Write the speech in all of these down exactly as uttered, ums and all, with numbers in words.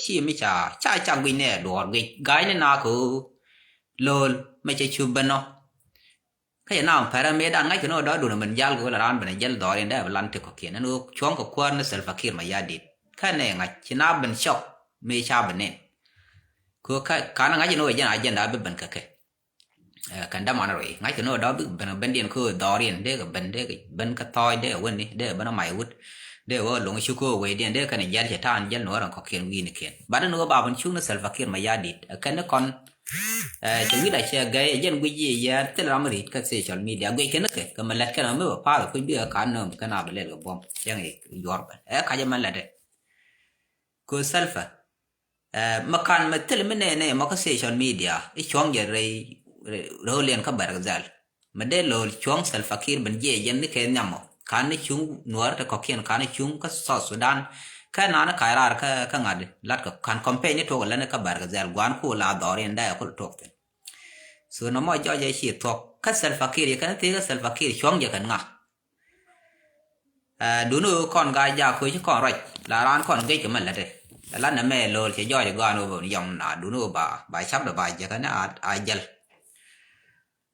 Ci mi ca ca ca guic nɛ duɔɔr guic ga̱a̱c ni na kɛ ɣöö lo̱l mɛ cɛ cup ben nɔ. Kä cɛ na pɛrɛ mëë dan ŋa̱ckɛ ni ɣöö dɔ̱dun mɛn jal kɛ ɣöö la raan ben jɛl dhɔriɛn dee bi lan ti kɔ̱kiɛn ɛn ɣöö cuɔ̱ŋ kɛ kuäär ni Salva Kiir Mayardit. Kä nɛ ŋa̱c ci na ben cɔk mëë ca ben nɛn. Kɛ ɣöö kä ka̱n ŋa̱ckɛ ni ɣöö jɛn a jɛn daa bi ben kɛ kɛ. Ɛ, kɛn däman rɔy ŋa̱ckɛ ni ɣöö dɔ̱ bi ben bendiɛn kä dhɔriɛn dee kɛ ben dee kɛ ben kä thɔɔc dee kɛ wen ni dee kɛ ben ɛ mac wut dee kɛ wä loŋ cuk kä wecdiɛn dee kɛn jɛl cɛ ta̱a̱n jɛl nuɔ̱ɔ̱r ɛn kɔ̱kiɛn wi̱i̱ ni kiɛn. Bat ni ɣöö ba ben cuk ni Salva Kiir Mayardit ɛ kɛn ni kɔn. Ɛ, cɛ wi̱i̱ la cɛ gɛy ɛ jɛn guic yiëë yɛɛr thil ram ri̱t kä social media guic kɛn ni kɛ kɛ mɛ lɛt kɛn ɛ mi bɛ pa̱a̱th ɛ kui̱ bi ɛ ka̱n nööm kɛn a bɛ lɛl kɛ buɔ̱m cäŋ i̱ yuɔr bɛ ɛ kac ɛmɛn lɛt ɛ. Kɛ Salva, ɛ, mɛ ka̱n mɛ thil mi nɛy nɛy mɔ kä social media i̱ cuɔ̱ŋ jɛ rɛy, rɛy rɛw liɛn kä Bargazal. Mɛ dee lo̱l cuɔ̱ŋ Salva Kiir ben jiɛc jɛn ni kɛ nhiamɔ ka̱n ni cuŋ nuɔ̱ɔ̱r te kɔ̱kiɛn ka̱n ni cuŋ kä South Sudan. Kä naan ni ka̱c raar kä, kä ŋa̱t lat kɛ ka̱n campaign ni tuɔk lɛn kä Bargazal gua̱a̱n ku la dhɔriɛn dee kul tuɔk thin. So nɔmɔ jɔc jɛ ci thuɔk kä Salva Kiir yɛ kɛn thik kä Salva Kiir cuɔ̱ŋ jɛ kɛn ŋa. Ɛ, duni ɣöö kɔn gaa jak köö ci kɔn ruac la raan kɔn gec kɛ mɛ lätdɛ. Ɛ la nɛmɛ lo̱l cɛ jɔɔc gɔaan ɣöö bä ni yɔŋ na duni ɣöö ba, ba cap dɔ ba jek kɛn a, a jäl.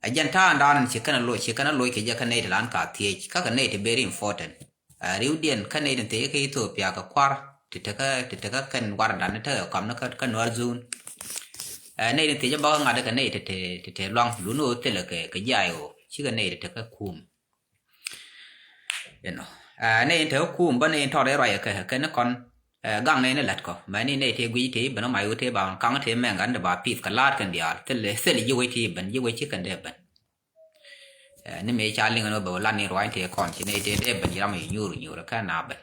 Ɛ jɛn ta̱a̱ŋdan ci kɛn a loc, ci kɛn a loc kɛ jɛ kä nɛy ti lan ka thiec kä kɛ nɛy ti very important. Ɛ, riwdiɛn kä nɛy ti thiec kä Ethiopia kɛ kua̱r ti tekä, ti tekä kɛn wardan ni tekɛ kɔm ni kä, kä Nuer zone. Ɛ, nɛy ti thiec bä kä ŋa̱t kɛ nɛy ti te, ti te luaŋ duni ɣöö thilɛ kɛ, kɛ jiay ɣöö cikɛ nɛy ti tekä kum. Inɔ, ɛ, ni in te kum bä ni in tɔt i̱ ruac kɛ kɛ ni kɔn, ɛ, gaŋ ni in lät kɔ mɛ ni nɛy tëë guic tëë ben ɔ mac wä tëë ba kaŋ tëë mɛŋ gan ti ba pith kɛ laat kɛn diaal thil thil ji̱ wec tëë ben ji̱ wec ci kɛn dee ben. Ɛ, ni mëë ca liŋ ni wä bɛ wä lat ni ruac tëë kɔn ci nɛy tëë dee ben ji̱ ram i̱ nyuur nyuur kɛ na ben.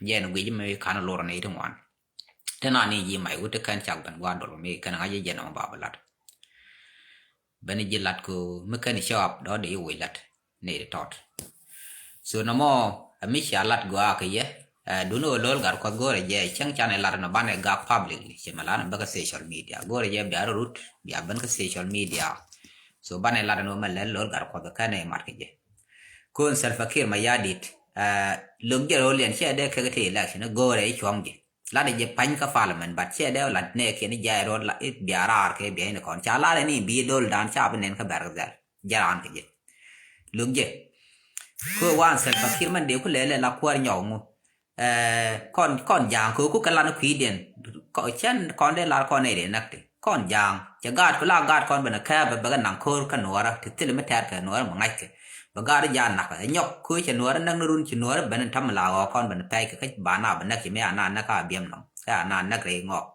Jɛn guic mi kan lor ni ti ŋuan. Te na ni ji̱ mac wä ti kɛn cak ben gua̱a̱r dol mi kɛn ŋa̱c ji̱ jɛn ɔ ba bɛ lat. Ben ji̱ lat ku mi kɛn cɔap dɔ̱ di wec lat ni di tɔt. So nɔmɔ a mi cia lat gɔaa kɛ yɛ, ɛ, duni wä lo̱l gat kuɔth go̱rɛ jɛ cäŋ can ɛ lat nɔ banɛ gak publicly ci mɛ lan bä kä social media go̱rɛ jɛ bia rɔ rut bia ben kä social media. So banɛ lat nɔ mɛ lɛl lo̱l gat kuɔth kɛn ɛ mat kɛ jɛ. Kun Salva Kiir Mayardit, ɛ, lo̱k jɛ rɔ liɛn cɛ dee kɛ kɛ ti election go̱rɛ i̱ cuɔ̱ŋ jɛ. Lat jɛ pa̱ny kä parliament, but cɛ dee lat nɛ kiɛn jɛ rɔ la it bia raar kɛ bia in kɔn ca lat ni bi dol dan ca bi nɛn kä Bargazal jɛ raan kɛ jɛ. Lo̱k jɛ kɛ wan Salva Kiir man dee ku lɛlɛ la kuäär nyɔk ŋu. Ɛ, kɔn, kɔn ja̱a̱ŋ kɛ ku kɛ lan kui̱diɛn. Kɔ, cɛn kɔn dee lar kɔn nɛ dee näk ti kɔn ja̱a̱ŋ cɛ gaat ku la gaat kɔn ben kɛ bɛ bɛ kɛ naŋ ko̱r kä nuɔrä ti thil mi tɛɛr kɛ nuɔrä mi ŋa̱ckɛ. Bɛ gaat ja̱a̱ŋ nakä ɛ nyɔk ku cɛ nuɔrä näk ni run ci nuɔrä ben in tam la ɣɔɔ kɔn ben pɛc kɛ kä ba na bɛ näk ci mi ana näk a biɛm nɔm kɛ ana näk rɛy ŋɔk.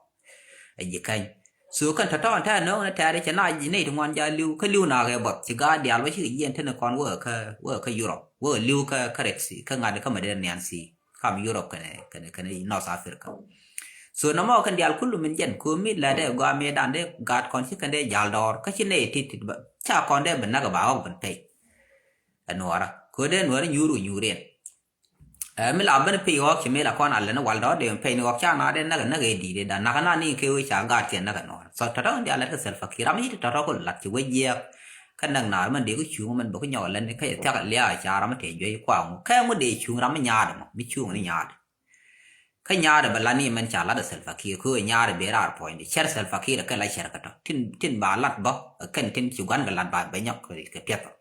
Ɛ ji̱ käny. So kɛn tɔ̱tɔ̱ ɛn tɛ̈ nööŋ ni tɛ̈ri cɛ na ji̱ nɛy ti ŋuan ja li̱w kä li̱w na kɛ buɔth ci gaat diaal wä cikɛ jiɛn teni kɔn wä kä, wä kä Europe wä li̱w kä, kä Red Sea kä ŋa̱t kä Mediterranean Sea. Kam Europe kɛnɛ, kɛnɛ, kɛnɛ North Africa. So nɔmɔ kɛn diaal kulu min jɛn ko mi lɛ dee gɔaa mi dan dee gaat kɔn ci kɛn dee jal dɔɔr kä ci nɛy tit tit ba ca kɔn dee bi näk ba ɣɔk bin pɛy. Ɛ nuɔra ko dee nuɔra nyuur wä nyuur in. Ɛ mi la ben pɛy ɣɔk ci mi la kɔn a lɛ ni wal dɔɔr dee pɛy ni ɣɔk ca na dee näk näk ɛ di̱i̱t dee dan näk na ni kɛ wee ca gaat kɛ näk ɛ nuɔra. So tɔtɔ in diaal lɛ kɛ Salva Kiir ram ci ti tɔtɔ ko lat ci wee jiɛk. Kä näk naar mɛn dee kä cuŋ mɛn bä kä nyɔk lɛn kä cɛ thiak lia̱a̱ ca ram tëë juey kuaŋ kä ŋu dee cuŋ ram mi nyaadɛ mɔ mi cuŋ ni nyaadɛ. Kä nyaadɛ bɛ lat ni mɛn ca lat ɛ Salva Kiir kä ɣöö nyaadɛ bɛ raar puɔ̱nyni cɛr Salva Kiir ɛ kɛn la cɛr kä tɔ tin, tin ba lat bä ɛ kɛn tin ci gua̱n kɛ lat ba bɛ nyɔk kɛ piɛth ɔ.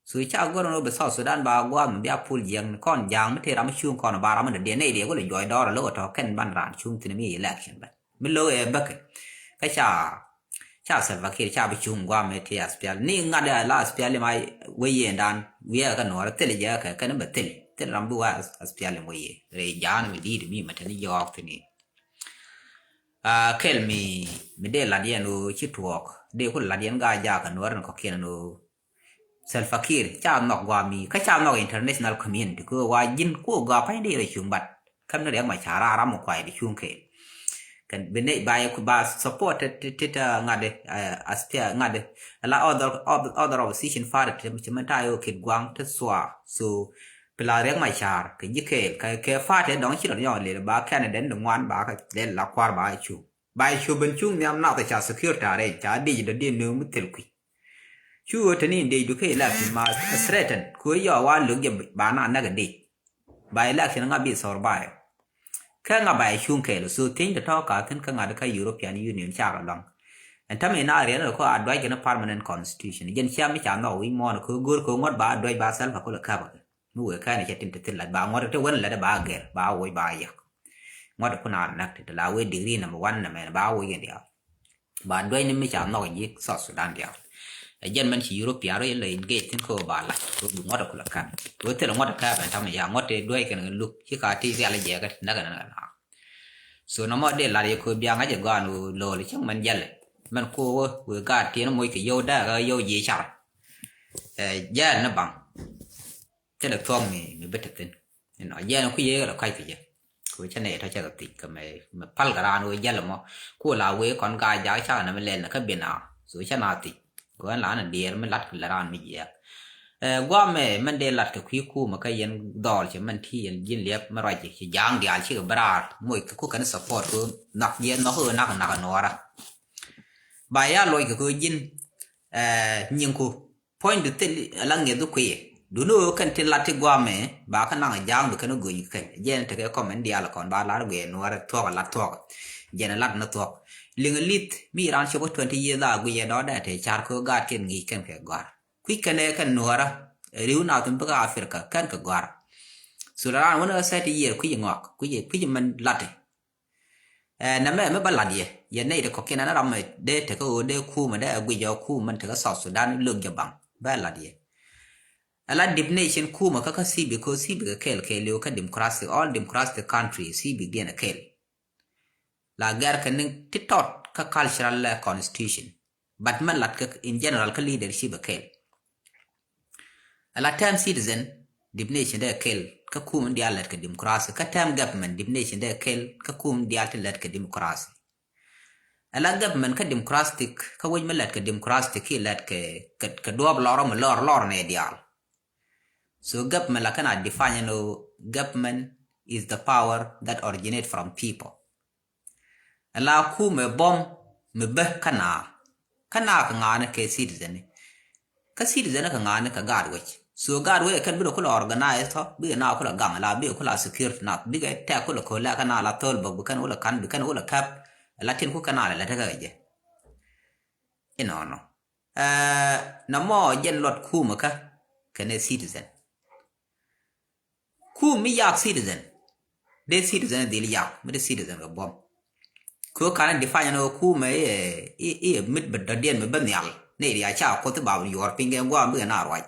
So ca gör ni wä bɛ South Sudan ba gua̱a̱th mi bia pul jiɛk ni kɔn ja̱a̱ŋ mi tëë ram mi cuŋ kɔn ba ram mi dɔ̱diɛn nɛy diɛ wä lɛ juɔc dɔɔr ɛ lo̱k ɛ tɔ kɛn ban raan cuŋ thin mi election bɛ mi lo̱k ɛ bäkɛ. Kä ca, ca Salva Kiir ca bi cuŋ gua̱a̱th mi tëë aspial ni ŋa̱t ɛ la aspial ma wee yeen dan wiɛɛkɛ kä nuɔɔr thil jɛ kɛ kɛn bɛ thil thil ram bi wa aspial in wee yeen rɛy ja̱a̱n mi di̱i̱t mi mɛ tɛn jɔɔk thin in. Aa kɛl mi, mi dee lat yɛn ɣöö ci tuɔɔk dee ku lat yɛn gaa jaak kɛ nuɔɔr in kɔ̱kiɛn ɣöö Salva Kiir ca nhɔk gua̱a̱ mi kä ca nhɔk international community kɛ ɣöö wa ji̱n ku ɣöö gua̱a̱ pa̱ny dee rɔ cuŋ bat. Käm ni Riɛk Macar a ram mi kuay di cuŋ kɛ kɛn bi nɛy ba yɛ ku ba support ti, ti, ti, ti ŋa̱t di, ɛ, aspia ŋa̱t di. Ala other, other, other opposition party ti, ti mɛn ta yɛ ɣöö Kitgwang ti sua. So pla Riɛk Macar kɛ ji̱ kɛɛl kɛ, kɛ party dɔ̱ŋ ci rɔ yɔŋ lel ba candidate ni ŋuan ba kɛ lel la kuar ba cuŋ. Ba cuŋ ben cuŋ nhiam nath ca security arrange ca dic dɔ di nööŋ mi thil kui̱. Cu ɣöö te ni in dec du kä election ma threaten kɛ ɣöö yɔ wa lo̱k jɛ ba na näk in dec. Ba election ŋa bi survive. Kä ŋa ba yɛ cuŋ kɛɛl so thieny tɔ̱tɔ̱ ka thi̱n kä ŋa̱t kä European Union cakɛ luaŋ. Ɛn tämɛ in a riɛn rɛ kɔ a duac kɛn permanent constitution. Jɛn cia mi ca nhɔk wi̱c muɔ̱ɔ̱n kɛ go̱r kɛ ŋuɔ̱t ba duac ba Salva Kiir käp kɛ. Mi wëë kɛn cɛ tin te thil lat ba ŋuɔ̱t te wen lat ba gɛr ba woc ba yɛk. Ŋuɔ̱t kun a näk te la wëë degree number one nɛ mɛn ba woc in diaal. Ba duec ni mi ca nhɔk ji̱ South Sudan diaal. Ɛ jɛn mɛn ci European rɔ yɛ lɛ engage thin ko ba lac ko bi ŋuɔt a kulɛ kan. Ko thil ŋuɔt a kɛp ɛn tam ya ŋuɔt te duec kɛn kɛ luk ci ka ti rial jɛ kɛ ti näk kɛn kɛ na. So nɔmɔ dee lat yɛ ko biaŋ a jɛ gɔan wä lo̱l cäŋ mɛn jɛl. Mɛn ko wä wä gaat tiɛn moc kɛ yio̱w dɛɛk a yio̱w ji̱ car. Ɛ jɛl ni baŋ. Thilɛ thuɔ̱k mi mi bi te thi̱n. Inɔ jɛn ku yee kɛ lɛ kɔc kɛ jɛ. Ku cä nɛy tɔ cɛ kɛ thiec kɛ mɛ mɛ pal kɛ raan wee jɛl mɔ. Ku la wee kɔn gaa jak cakɛ nɛ mi lɛl nɛ kä bin a so cä na thiec. Ku ɛn la ni diɛɛr mi lat kɛ lɛ raan mi jiɛɛk. Ɛ guamɛ mɛn dee lat kɛ kui̱ kumɛ kä yɛn dhɔɔl cɛ mɛn ti yɛn ji̱n liɛp mi ruac ci ja̱a̱ŋ diaal cikɛ bi raar moc kɛ ku kɛn support ku nhɔk jiɛ nhɔk kɛ nak nak nuɔɔra. Ba ya luɔc kɛ kɛ ji̱n ɛ nyiŋku. Puɔ̱nydu thil ala ŋiɛth bi kui̱. Duni ɣöö kɛn tin lat ti guamɛ ba kä naŋ ja̱a̱ŋ bi kɛn go̱ny kɛn jɛn tekɛ kɔmɛn diaal kɔn ba lar guiɛ nuɔrɛ thuɔk lat thuɔk. Jɛn lat ni thuɔk liŋ lith mi ran cop kä twenty years a guiɛ dɔɔdɛ te car kɛ ɣöö gaat kɛn ŋi̱i̱c kɛn kɛ gɔ̱a̱r. Kui̱ kɛn ɛ kɛn nuɔrɛ riw nath mi bä kä Africa kɛn kɛ gɔ̱a̱r. Thul ran wän ɣä thirty year kui̱ ŋɔak kui̱ kui̱ mɛn lati. Ɛ nɛmɛ mi bä lat yɛ yɛ nɛy ti kɔ̱kiɛn ɛn ram mɛ dee tekä ɣöö dee kumɛ dee ɛ guic ɛ kumɛ mɛn tekä South Sudan lök jɛ baŋ bɛ lat yɛ. Ɛ la dip nation kumɛ kä kä civic kɛ civic kɛ kɛɛl kɛɛl liw kä democratic all democratic country civic diɛn ɛ kɛɛl. La gɛr kɛ ni ti tɔt kä cultural ɛ constitution. But mɛn lat kä in general kä leadership ɛ kɛɛl. Ala term citizen definition dee kɛl kä kum in dial lɛt kɛ democracy kä term government definition dee kɛl kä kum in dial ti lɛt kɛ democracy. Ala government kä democratic kä wec mi lɛt kɛ democratic ki lɛt kɛ kɛ duɔp lɔr mi lɔr lɔr nɛ dial. So government la kɛn a define no government is the power that originate from people. Ala kumɛ bɔm mi bä kä naar kä naar kɛ ŋa̱a̱ni kɛ citizen ni kä citizen ni kɛ ŋa̱a̱ni kɛ gaat wec. So gaat wec kɛn bikɛ kulɛ organize tɔ bikɛ naar kulɛ gaŋ ala bikɛ kulɛ security nath bikɛ tɛk kulɛ ko̱l lɛ kɛn ala thol bäk bi kɛn kulɛ ka̱n bi kɛn kulɛ käp. Ala tin ku kɛn ala lɛ tekɛ kɛ jɛ inɔnɔ. Ɛ nɔmɔ jɛn luɔt kumɛ kä kɛnɛ citizen. Kum mi yak citizen dee citizen dhil yak mi dee citizen kɛ buɔm. Kɛ ɣöö kanɛ define ni ɣöö kumɛ iɛ iɛ mit bɛ dɔ̱diɛn mi bä nhial nɛy ri a ca kuoth i̱ ba yuɔr piny kɛ guam bikɛ na ruac.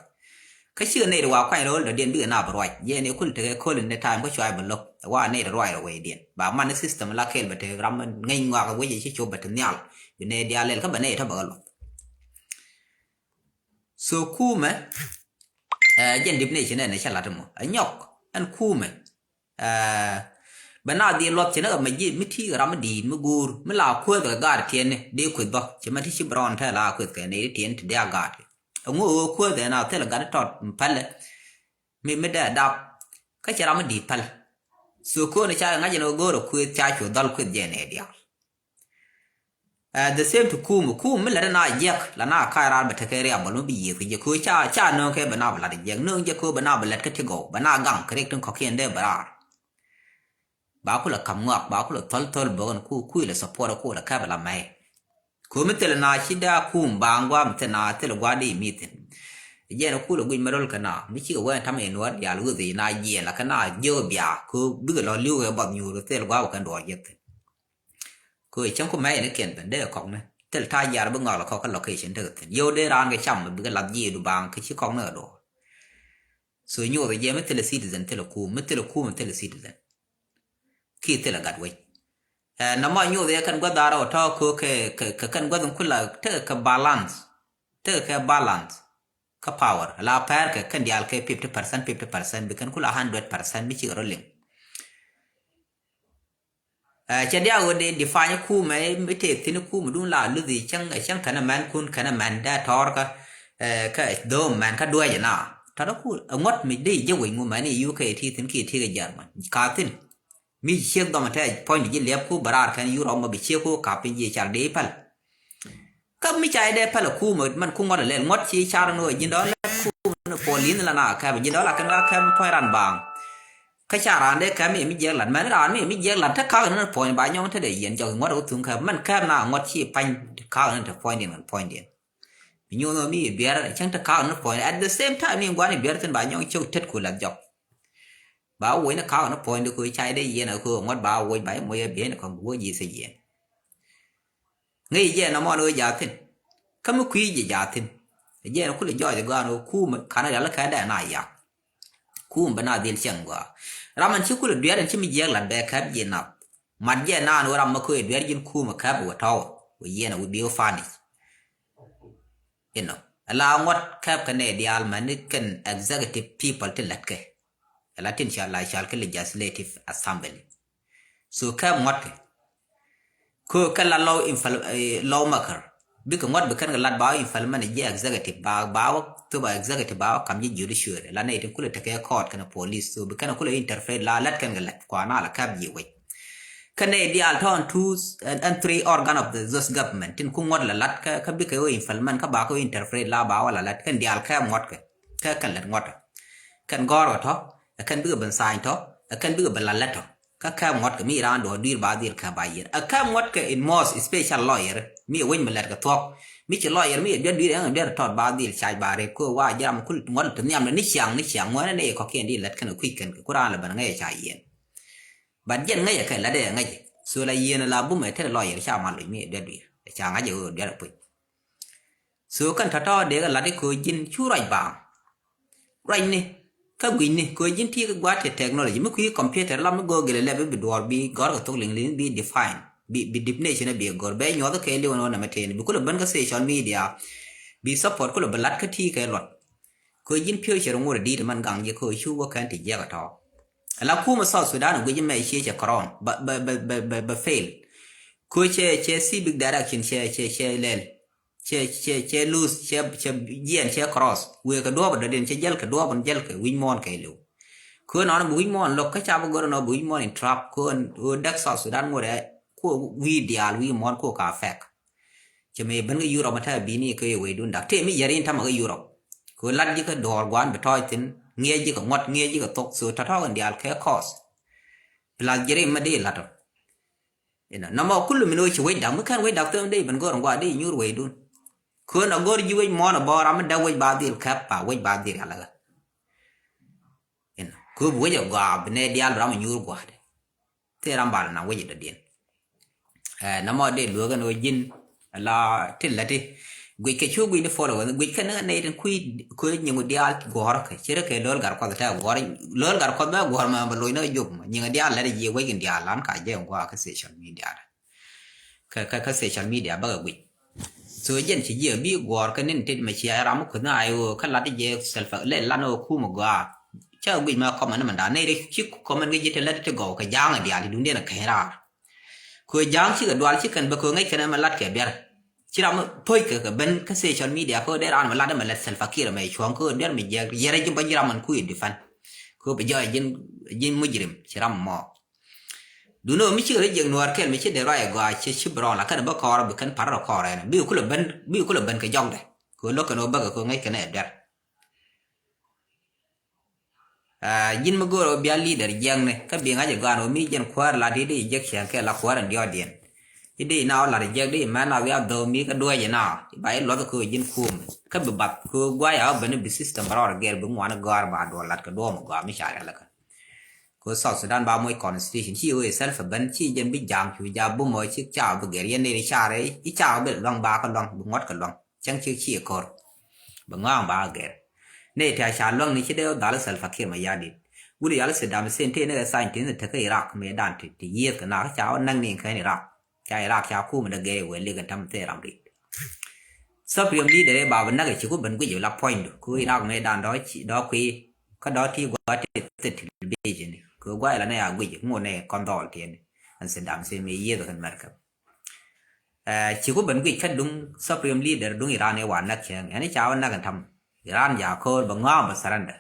Kä cikɛ nɛy ri wa kuany rööl dɔ̱diɛn bikɛ na bɛ ruac yɛn i̱ kul tekɛ köl in dee time kä cuay bɛ lo̱k ɛ wa nɛy ri ruac rɛ wecdiɛn ba man ni system la kɛl bɛ te ram ŋäc ŋɔak wec i̱ ci cop bɛ te nhial. Bi nɛy diaal lɛl kä bɛ nɛy tɔ bɛ kɛ luɔth. So kumɛ ɛ jɛn definition ɛn ɛ cɛ lat mɔ ɛ nyɔk ɛn kumɛ. Ɛ bɛ na dhil luɔth cɛ ni kɛ mɛ ji̱ mi ti kɛ ram mi di̱i̱t mi go̱o̱r mi la kuäth kɛ gaat tiɛni dee kueth bä cɛ mɛ ti ci brɔn tɛ la kueth kɛ ni tiɛni ti dee a gaat. Ɛŋu ɛ ɣöö kuäth ɛn a thil ɛ gat tɔt mi pälɛ mi mi dee a dap kä cɛ ram mi di̱i̱t päl. So kööni ca kɛ ŋa̱c ɛn ɣöö go̱o̱r ɛ kueth ca cu dhɔl kueth jɛ nɛ diaal. Ɛ the same to kum kum mi lɛt na jiɛk la na ka̱a̱c raar bɛ tekɛ riabɔl mi bi yiëth kɛ jɛ köö ca ca nööŋ kɛ bɛ na bɛ lat jiɛk nööŋ jɛ köö bɛ na bɛ lɛt kä ti gɔw bɛ na gaŋ kɛ riɛk tin kɔ̱kiɛn dee bɛ raar. Ba kulɛ ka̱m ŋɔak ba kulɛ thɔl thɔl bäkɛn ku kuilɛ support kulɛ kɛpɛ la mɛy. Köö mi thilɛ na ci dee a kum ba ŋuam thil na thilɛ gua̱a̱r dee mi thin. Jɛn kulɛ guic mɛ röl kɛ na mi cikɛ wee tam in wä diaal wi̱i̱ na jiɛn la kɛ na jiök bia köö bikɛ lɔ li̱w kɛ bath nyuur thil gua̱a̱r kɛn duɔɔr jiɛk thin. Kɛ cäŋ ku mɛy ni kiɛn ben dee kɔk ni thil ta̱a̱ jiar bi ŋɔl kɔk kä location tekɛ thin yio̱w dee raan kɛ cam bikɛ lath jiɛdu baaŋ kɛ ci kɔk ni kɛ duɔɔr. So nyoth jiɛ mi thilɛ citizen thilɛ kum mi thilɛ kum thilɛ citizen. Ki thilɛ gat wec. Ɛ nɔmɔ nyoth yɛ kɛn guath da̱rä wä tɔ̱ kɛ kɛ kɛn guath in kula tekɛ kɛ balance. Tekɛ kɛ balance. Kä power la pɛr kɛ kɛn diaal kɛ fifty percent fifty percent bi kɛn kula hundred percent mi cikɛ rɔ liŋ. Ɛ cɛ diaak ɣöö dee define kumɛ mi tëë thi̱n kumɛ duun la luthi cäŋ cäŋ kɛnɛ mɛn kun kɛnɛ mɛn dee tɔɔr kä. Ɛ kä dho̱o̱m mɛn kä duɛɛcɛ na tɔ̱tɔ ku ɛ ŋuɔ̱t mi dee ji̱ wec ŋu mɛn i̱ uk ti thi̱n kiɛ ti kɛ German ka thi̱n. Mi ciek dhɔmɛ tɛ puɔ̱ny di ji̱ liɛp ku bɛ raar kɛn Europe mɔ bi ciek ku kap piny ji̱ car dee päl. Kä mi ca idɛ pɛl ɛ kumɛ mɛn ku ŋuɔt ɛ lɛl ŋuɔt ci car ni wä ji̱n dɔl lɛ kumɛ ni puɔl li̱n la na kɛp ji̱n dɔl a kɛn wa kɛp puɔ̱ny ran baaŋ. Kä ca raan dee kɛm mi mi jiɛk lat, mɛn raan mi mi jiɛk lat te ka̱k ni puɔ̱ny ba nyɔŋ te dee yɛn jɔk ŋuɔ̱t wä thuŋ kɛm, mɛn kɛm na ŋuɔ̱t ci pa̱ny ka̱k ni te puɔ̱ny diɛn kɛn puɔ̱ny diɛn. Mi nyuɔ̱n mi biɛr cäŋ te ka̱k ni puɔ̱ny, at the same time ni gua̱n biɛr thin ba nyɔŋ cok tet ku lat jɔk. Ba woc ni ka̱k ni puɔ̱ny di ku ca dee yɛn a ku ŋuɔ̱t ba woc ba moc a biɛn kɔn wä ji̱ thɛ yɛn. Ŋäc jɛ na mɔn wee jathin. Kä mi kui̱ jɛ jathin. Jɛ na kulɛ jɔɔc gɔaan wee kuum kan rial kɛ dɛ na yak. Kuum bɛ na dhil cɛŋ gɔaa. Ram an ci kulɛ duɛɛr an ci mi jiɛk lat bɛ kɛp ji̱ nath. Mat jɛ naan wee ram ma ko̱ duɛɛr ji̱n kuum kɛp wee tɔw. Wee yɛn a wee bi wee fanic. Inɔ. Ala ŋuɔt kɛp kɛ nɛ diaal mɛn ni kɛn executive people ti lät kɛ. Ala tin ca la cal kɛ legislative assembly. So kɛp ŋuɔt kɛ. Kö kɛ la law infal-, eh, law maker. Bikɛ ŋuɔt bi kɛn kɛ lat ba wä implement ji̱ executive ba, ba wä thop a executive ba wä kam ji̱ judiciary. La nɛ itin kulɛ tekɛ court kɛn police. So bi kɛn kulɛ interfere la lat kɛn kɛ lat kua na la kap ji̱ wec. Kɛn nɛ diaal tɔn two and, and three organ of the those government. Tin ku ŋuɔt la lat kä, kä bikɛ wä implement kä ba kɛ wä interfere la ba wä la lat kɛn diaal kɛp ŋuɔt kɛ. Kä kɛn lat ŋuɔt. Kɛn gɔr kɛ tɔ, ɛ kɛn bikɛ ben sign tɔ, ɛ kɛn bikɛ ben la lat tɔ. Kä kɛp ŋuɔt kɛ mi raan duɔ̱ɔ̱r dui̱r ba dhil kɛ ba yier. Ɛ kɛp ŋuɔt kɛ in most special lawyer. Mi ɛ wec mi lɛt kɛ thuɔ̱k. Mi ci lawyer mi ɛ duer dui̱r ɛn duer tɔt ba dhil cac ba rep kɛ wa jiram kul ŋuɔt ti nhiam ni ciaŋ ni ciaŋ ŋuɔt ni kɔkiɛn di lɛt kɛn kui̱ kɛn kɛ ku raan lɛ ben ŋäc ca yiɛn. But jiɛn ŋäc ɛ kɛ lat ɛ ŋäc. So la yiɛn la bum ɛ tɛt lawyer ca mal mi ɛ duer dui̱r. Ca ŋa̱c ɛ ɣöö duer ɛ puc. So kɛn tɔ̱tɔ̱ dee kɛ lat i̱ köö ji̱n cu ruac baaŋ. Ruacni kä gui̱cni köö ji̱n ti kɛ gua̱a̱th ti technology mi kui̱ computer la mi Google lɛ bi bi duɔɔr bi gɔ̱r kɛ thok liŋ liŋ bi define bi, bi definition bi gɔ̱r bɛ nyuɔth kɛ liw ni wä nɛmɛ teni bi kulɛ ben kä social media. Bi support kulɛ bi lat kä ti kɛ luɔt. Köö ji̱n future ŋuɔ̱t di̱i̱t mɛn gaŋ ji̱ köö cu wä kɛn ti jiɛk a tɔ̱. Ala kumɛ South Sudan guic mɛ cie cɛ kɔrɔn bɛ, bɛ, bɛ, bɛ, bɛ, bɛ fail. Köö cɛ, cɛ civic direction cɛ, cɛ, cɛ lɛl. Cɛ, cɛ, cɛ lose, cɛ, cɛ jiɛn, cɛ cross. Wëë kɛ duɔ̱ɔ̱p dɔ̱diɛn cɛ jäl kɛ duɔ̱ɔ̱p jäl kɛ wi̱c muɔ̱ɔ̱n kɛ liw. Kö nɔn bi wi̱c muɔ̱ɔ̱n lo̱k kä ca bi go̱r nɔ bi wi̱c muɔ̱ɔ̱n in trap kö, kö däk South Sudan ŋuɔ̱t ɛ, kö wi̱i̱ diaal wi̱i̱ muɔ̱ɔ̱n kö ka fɛk. Cɛ mëë ben kä Europe mɛ tɛ bini kɛ wee dun dak. Tëë mi yɛr in tamɛ kä Europe. Kö lat ji̱ kä duɔ̱ɔ̱r gua̱a̱n bi tɔɔc thi̱n, ŋiɛc ji̱ kɛ ŋuɔ̱t, ŋiɛc ji̱ kɛ thok. So tɔ̱tɔ̱ kɛn diaal kɛ cause. Plus ji̱ rim mɛ di lat ɔ. Inɔ nɔmɔ kulu min wec ci wec dak mi kɛn wec dak thom dee ben go̱r ŋuak dee nyuur wecdun. Kön a go̱r ji̱ wec muɔ̱ɔ̱n a bɔɔr ram mi dee wec ba dhil kɛp pa wec ba dhil yalä kä. Inɔ kö bi wec a gɔaa bi nɛ diaal bi ram a nyuur gua̱a̱dɛ. Thil ram bal na wec a dɔ̱diɛn. Ɛ nɔmɔ dee lueek ɛn wec ji̱n. La ti lati guic kɛ cu guic ni follow weth guic kɛ ni nɛy tin kui̱ kui̱ nyiŋu diaal guɔ̱r kɛ ci rɛ kɛ lo̱l gar kuɔth tɛ guɔ̱r lo̱l gar kuɔth bɛ guɔ̱r mɛ bɛ lo̱c ni kɛ jop mɛ nyiŋu diaal lɛt jiɛ wec in diaal lan ka jɛ in gua̱a̱ kä social media. Kä kä kä social media bä kɛ guic. So jɛn ci jiɛ bi guɔ̱r kɛ nin tit mɛ ci ram mi kuth ni ay wä kä lat jɛ self lɛ lan wä kum gɔaa. Cä guic mɛ comment mɛ da nɛy ri ci comment kɛ ji̱ ti lɛt ti gɔw kɛ ja̱a̱ŋ diaal ti duŋdiɛn kɛ raar. Kö ja̱a̱ŋ cikɛ dual ci kɛn bä kö ŋäc kɛn ɛmɛ lat kɛ biɛr. Ci ram päc kɛ kɛ ben kä social media kö dee raan mɛ lat ɛmɛ lɛt Salva Kiir ɛmɛ cuɔ̱ŋ kö biɛr mi jiɛk yɛrɛ ji̱ bä ji̱ ram ɛn kui̱ defend. Kö bi jɔɔc ji̱n ji̱n mujrim ci ram mɔ. Duno mi cikɛ rɔ jiɛk nuɔɔr kɛl mi ci dee ruac ɛ gɔaa ci ci bi rɔɔn la kɛn bä kɔɔr bi kɛn parɛ rɔ kɔɔr ɛn bi kulɛ ben bi kulɛ ben kɛ jɔkdɛ. Kö lo̱k kɛn wä bäkɛ kö ŋäc kɛn ɛ biɛr. Aa, ji̱n mi go̱o̱r ɣä bia leader jiɛkni kä bi ŋa̱c ɛ gɔaan ɣä mi jɛn kuäär la ti di jek cɛɛŋ kɛ la kuäär in diɔɔdiɛn. I̱ di na ɣä lat ɛ jiɛk di mɛn na wiaa dhɔw mi kä duäc ina. Ba i̱ luɔth kä ji̱n kuum kä bi bath kä guay a ɣä ben bi system ba rɔɔd gɛr bi ŋuan gɔ̱a̱r ba duɔl lat kɛ duɔm gɔaa mi ca rial kä. Kä South Sudan ba moc constitution ci ɣä self ben ci jɛn bi ja̱a̱ŋ cu ja̱a̱ bumɔ ci ca bi gɛr yɛn ni ri ca rɛ i̱ ca bi luaŋ ba kä luaŋ bi ŋuɔt kɛ luaŋ. Cäŋ ci ci kor. Bɛ ŋɔaŋ ba gɛr. Ne ti a ca luäŋ ni ci dee dhal Salva Kiir Mayardit. Wut yal Saddam Hussein te ne kɛ scientist ni te kä Iraq me dan ti ti yieth kɛ na ca wä naŋ ni kɛ Iraq. Ca Iraq ca kum de gɛr wɛ lik tam te ram rit. Supreme leader e ba bɛ nak ci ku ben guic la point du ku Iraq me dan dɔ ci dɔ kui. Kä dɔ ti gua ti ti ti bi jini. Ku gua la ne a guic ŋu ne kɔn dhɔl ti ni. An Saddam Hussein me yieth kɛ America. Ɛ, ci ku ben guic kä duŋ supreme leader duŋ Iran ɛ wa näk cäŋ ɛn i̱ ca wä näk ɛn tam Iran ja ko̱o̱r bɛ ŋɔaŋ bɛ surrender.